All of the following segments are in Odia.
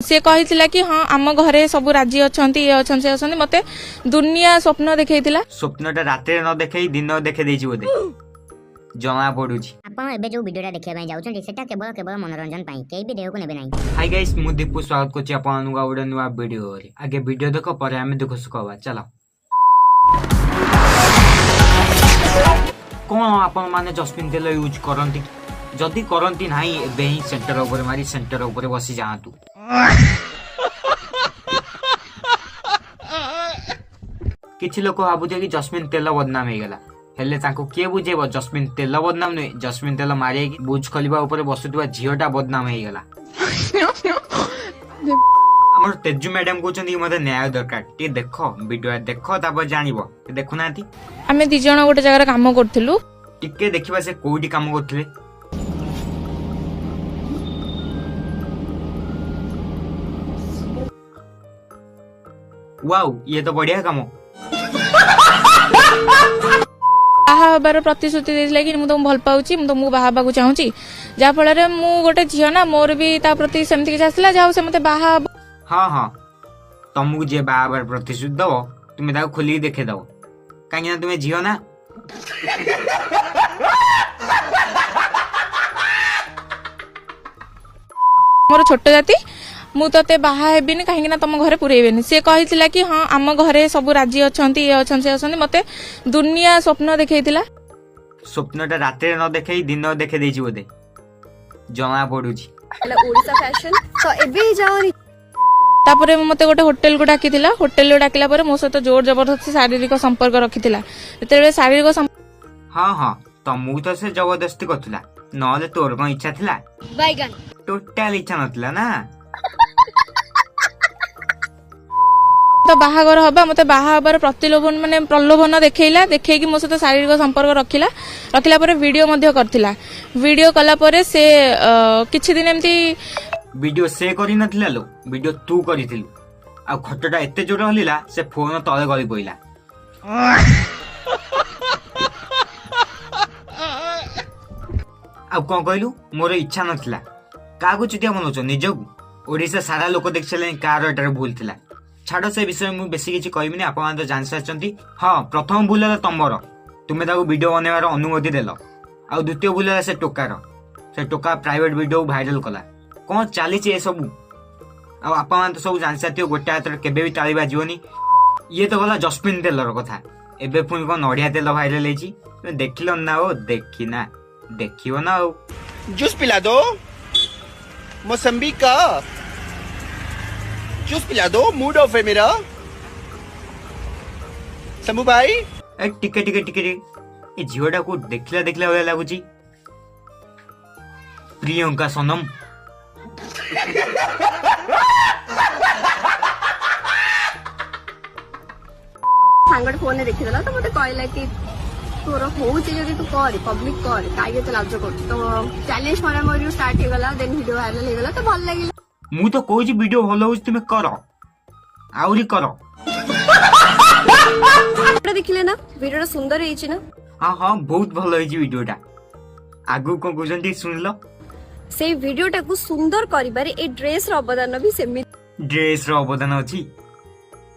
ସେ କହିଥିଲା କି ହଁ, ଆମ ଘରେ ସବୁ ରାଜି ଅଛନ୍ତି, ଇଏ ଅଛନ୍ତି, ସେ ଅଛନ୍ତି। ମତେ ଦୁନିଆ ସ୍ୱପ୍ନ ଦେଖେଇଥିଲା। ସ୍ୱପ୍ନଟା ରାତିରେ ନ ଦେଖେଇ ଦିନ ଦେଖେଇ ଦେଇଛି ବୋଧେ, ଜଣା ପଡୁଛି। ଆପଣ ଏବେ ଯୋଉ ଭିଡ଼ିଓଟା ଦେଖିବା ପାଇଁ ଯାଉଛନ୍ତି, ସେଟା କେବଳ କେବଳ ମନୋରଞ୍ଜନ ପାଇଁ, କେହି ବି ଦେହକୁ ନେବେ ନାହିଁ। ହାଇ ଗାଇସ୍, ମୁଁ ଦୀପୁ, ସ୍ୱାଗତ କରୁଛି ଆପଣମାନଙ୍କୁ ଆଉ ଗୋଟେ ନୂଆ ଭିଡ଼ିଓରେ। ଆଗେ ଭିଡ଼ିଓ ଦେଖ, ପରେ ଆମେ ଦୁଃଖ ସୁଖ ହବା। ଚାଲ। କ'ଣ ଆପଣମାନେ ଜସ୍ମିନ୍ ତେଲ ୟୁଜ୍ କରନ୍ତି? ଯଦି କରନ୍ତି ନାହିଁ, ଏବେ ହିଁ ସେଣ୍ଟର ଉପରେ ମାରି ସେଣ୍ଟର ଉପରେ ବସି ଯାଆନ୍ତୁ। କିଛି ଲୋକ ଭାବୁଥିବେ କି ଜସ୍ମିନ୍ ତେଲ ବଦନାମ ହେଇଗଲା, ହେଲେ ତାଙ୍କୁ କିଏ ବୁଝେଇବ, ଜସ୍ମିନ୍ ତେଲ ବଦନାମ ନୁହେଁ, ଜସ୍ମିନ୍ ତେଲ ମାରିକି ବୁଜ୍ ଖଲିବା ଉପରେ ବସୁଥିବା ଝିଅଟା ବଦନାମ ହେଇଗଲା। ଆମର ତେଜୁ ମ୍ୟାଡାମ କହୁଛନ୍ତି କି ମତେ ନ୍ୟାୟ ଦରକାର। ଟିକେ ଦେଖ ଭିଡିଓ ଦେଖ, ତାପରେ ଜାଣିବ। ଦେଖୁନାହାନ୍ତି। ଆମେ ଦି ଜଣ ଗୋଟେ ଜାଗାରେ କାମ କରୁଥିଲୁ। ଟିକେ ଦେଖିବା ସେ କୋଉଠି କାମ କରୁଥିଲେ। ୱାଉ, ଇଏ ତ ବଢିଆ କାମ। ବାହା ହେବାର ପ୍ରତିଶ୍ରୁତି ଦେଇଥିଲା କି ମୁଁ ତମକୁ ଭଲ ପାଉଛି, ମୁଁ ତମକୁ ବାହା ହେବାକୁ ଚାହୁଁଛି। ଯାହା ଫଳରେ ମୁଁ ଗୋଟେ ଝିଅ ନା, ମୋର ବି ତା ପ୍ରତି ସେମିତି କିଛି ଆସିଲା। ଯାହା ହଉ, ସେ ମତେ ବାହା ହବ ହଁ ହଁ, ତମକୁ ଯିଏ ବାହା ହେବାର ପ୍ରତିଶ୍ରୁତି ଦବ, ତୁମେ ତାକୁ ଖୋଲିକି ଦେଖେଇଦବ, କାହିଁକି ନା ତୁମେ ଝିଅ ନା। ମୋର ଛୋଟ ଜାତି, ମୁଁ ତତେ ବାହା ହେବିନି, କାହିଁକି ନା ତମ ଘରେ ପୁରେଇବେନି। ସେ କହିଥିଲା କି ହଁ, ଆମ ଘରେ ସବୁ ରାଜି ଅଛନ୍ତି, ଇଏ ଅଛନ୍ତି, ସେ ଅଛନ୍ତି। ମତେ ଦୁନିଆ ସ୍ୱପ୍ନ ଦେଖେଇଥିଲା। ସ୍ୱପ୍ନଟା ରାତିରେ ନ ଦେଖେଇ ଦିନ ଦେଖେଇ ଦେଇଛି ବୋଧେ, ଜଣା ପଡୁଛି। ଓଡ଼ିଶା ଫ୍ୟାସନ ତ ଏବେ ଯାଅନି। ତାପରେ ମତେ ଗୋଟେ ହୋଟେଲକୁ ଡାକିଥିଲା। ହୋଟେଲକୁ ଡାକିଲା ପରେ ମୋ ସହିତ ଜୋର ଜବରଦସ୍ତି ଶାରୀରିକ ସମ୍ପର୍କ ରଖିଥିଲା। ଯେତେବେଳେ ଶାରୀରିକ ହଁ ହଁ, ତମକୁ ତ ସେ ଜବରଦସ୍ତି କରୁଥିଲା, ନହେଲେ ତୋର କଣ ଇଚ୍ଛା ଥିଲା? ଟୋଟାଲ ଇଚ୍ଛା ନଥିଲା ନା। ତ ବାହାଘର ହବା, ମତେ ବାହା ହବାର ପ୍ରତିଲୋଭନ ମାନେ ପ୍ରଲୋଭନ ଦେଖେଇଲା। ଦେଖେଇକି ମୋ ସହିତ ଶାରୀରିକ ସମ୍ପର୍କ ରଖିଲା। ରଖିଲା ପରେ ଭିଡିଓ ମଧ୍ୟ କରିଥିଲା। ଭିଡିଓ କଲା ପରେ ସେ କିଛି ଦିନ ଏମିତି ଭିଡିଓ ସେ କରିନଥିଲା ଲୋ, ଭିଡିଓ ତୁ କରିଥିଲୁ। ଆଉ ଖଟଟା ଏତେ ଜୋର ହଲିଲା, ସେ ଫୋନ ତଳେ ଗଳି ପଇଲା। ଆଉ କଣ କହିଲୁ, ମୋର ଇଚ୍ଛା ନଥିଲା। କାହାକୁ ଚୁତିଆ ବନଉଛ ନିଜକୁ? ଓଡିଶା ସାରା ଲୋକ ଦେଖି ସାରିଲେଣି କାହାର ଏଟାରେ ଭୁଲ ଥିଲା। ଛାଡ, ସେ ବିଷୟରେ ମୁଁ ବେଶୀ କିଛି କହିବିନି, ଆପଣମାନେ ତ ଜାଣିସାରିଛନ୍ତି। ହଁ, ପ୍ରଥମ ଭୁଲ ହେଲା ତମର, ତୁମେ ତାକୁ ଭିଡିଓ ବନେଇବାର ଅନୁମତି ଦେଲ। ଆଉ ଦ୍ୱିତୀୟ ଭୁଲ ହେଲା ସେ ଟୋକାର, ସେ ଟୋକା ପ୍ରାଇଭେଟ ଭିଡିଓ ଭାଇରାଲ କଲା। କଣ ଚାଲିଛି ଏସବୁ? ଆଉ ଆପଣମାନେ ତ ସବୁ ଜାଣିସାରିଥିବେ, ଗୋଟେ ହାତରେ କେବେ ବି ତାଳି ବାଜିବନି। ଇଏ ତ ଗଲା ଜସ୍ମିନ୍ ତେଲର କଥା, ଏବେ ପୁଣି କଣ ନଡିଆ ତେଲ ଭାଇରାଲ ହେଇଛି। ତୁମେ ଦେଖିଲ ନା? ଓ ଦେଖିନା, ଦେଖିବ ନା ଆଉ। जूस पिला दो मौसम्बी का जूस पिला दो, मूड ऑफ है मेरा, शंभू भाई। ଏ ଟିକେ ଟିକେ ଟିକେ ଟିକେ, ଏ ଝିଅଟାକୁ ଦେଖିଲା ଦେଖିଲା ଭଳିଆ ଲାଗୁଛି। ପ୍ରିୟଙ୍କା ସନମ। ସାଙ୍ଗଟେ ଫୋନରେ ଦେଖିଦେଲା ତ ମତେ କହିଲା କି ତୋର ହଉଛି ଯଦି ତୁ କର, ପବ୍ଲିକ କର, କାହିଁକି ଏତେ ଲାଜ କରୁଛୁ? ତ ଚ୍ୟାଲେଞ୍ଜ ମରାମରିରୁ ଷ୍ଟାର୍ଟ ହେଇଗଲା, ଦେନ୍ ଭିଡିଓ ଭାଇରାଲ ହେଇଗଲା, ତ ଭଲ ଲାଗିଲା। ମୁଁ ତ କହୁଛି ଭିଡିଓ ଭଲ ହଉଛି, ତୁମେ କର, ଆହୁରି କର। ଦେଖିଲେ ନା, ଭିଡିଓଟା ସୁନ୍ଦର ହେଇଛି ନା? ହଁ ହଁ, ବହୁତ ଭଲ ହେଇଛି ଭିଡିଓଟା। ଆଗକୁ କଣ କହୁଛନ୍ତି ଶୁଣିଲ। ସେଇ ଭିଡିଓଟାକୁ ସୁନ୍ଦର କରିବାରେ ଏଇ ଡ୍ରେସ ର ଅବଦାନ ବି ସେମିତି। ଡ୍ରେସ ର ଅବଦାନ ଅଛି?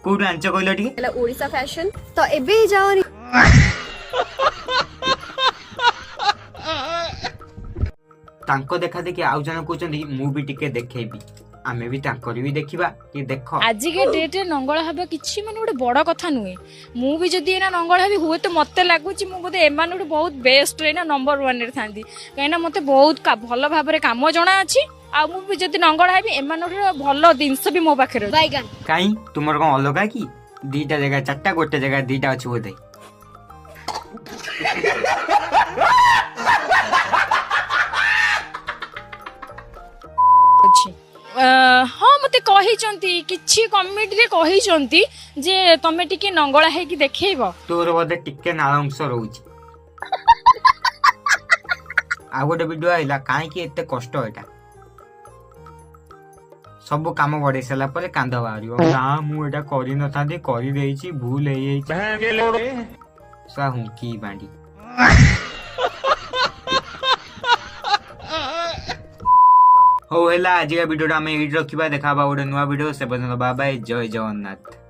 କୋଉଠୁ ଆଣିଛ କହିଲ ଟିକେ? ହେଲା ଓଡ଼ିଶା ଫ୍ୟାସନ ତ ଏବେ ଯାଅନି। ତାଙ୍କ ଦେଖା ଦେଖି ଆଉ ଜଣେ କହୁଛନ୍ତି ମୁଁ ବି ଟିକେ ଦେଖେଇବି, ଆମେ ବି ତାଙ୍କର ବି ଦେଖିବା କି ଦେଖ। ଆଜିକା ଡେଟ୍ରେ ନଙ୍ଗଳ ହେବା କିଛି ମାନେ ଗୋଟେ ବଡ଼ କଥା ନୁହେଁ। ମୁଁ ବି ଯଦି ଏଇନା ନଙ୍ଗଳ ହେବି, ହୁଏତ ମତେ ଲାଗୁଛି ମୁଁ ବୋଧେ ଏମାନଙ୍କଠୁ ବହୁତ ବେଷ୍ଟ ଏଇନା ନମ୍ବର ୱାନ୍ରେ ଥାନ୍ତି, କାହିଁକିନା ମତେ ବହୁତ ଭଲ ଭାବରେ କାମ ଜଣା ଅଛି। ଆଉ ମୁଁ ବି ଯଦି ନଙ୍ଗଳ ହେବି, ଏମାନଙ୍କଠୁ ଭଲ ଜିନିଷ ବି ମୋ ପାଖରେ ଅଛି। କାଇଁ, ତୁମର କଣ ଅଲଗା କି? ଦିଟା ଜାଗା ଚାରିଟା, ଗୋଟେ ଜାଗା ଦିଟା ଅଛି ବୋଧେ। ଅଛି। ହଁ, ମତେ କହିଛନ୍ତି, କିଛି କମିଟିରେ କହିଛନ୍ତି ଯେ ତମେ ଟିକେ ନଙ୍ଗଳା ହେଇକି ଦେଖେଇବ। ତୋର ବୋଧେ ଟିକେ ନାଳ ଅଂଶ ରହୁଛି। ଆଉ ଗୋଟେ ଭିଡିଓ ଆଇଲା, କାହିଁକି ଏତେ କଷ୍ଟ? ଏଇଟା ସବୁ କାମ ବଢେଇ ସାରିଲା ପରେ କାନ୍ଦ ବାହାରିବ ନା, ମୁଁ ଏଇଟା କରିନଥାନ୍ତି, କରିଦେଇଛି, ଭୁଲ ହେଇଯାଇଛି। ହୁଙ୍କି ବାଣ୍ଡି। ହଉ ହେଲା, ଆଜିକା ଭିଡ଼ିଓଟା ଆମେ ଏଇଠି ରଖିବା। ଦେଖା ହବା ଗୋଟେ ନୂଆ ଭିଡ଼ିଓ, ସେ ପର୍ଯ୍ୟନ୍ତ ବାଏ ବାଏ, ଜୟ ଜଗନ୍ନାଥ।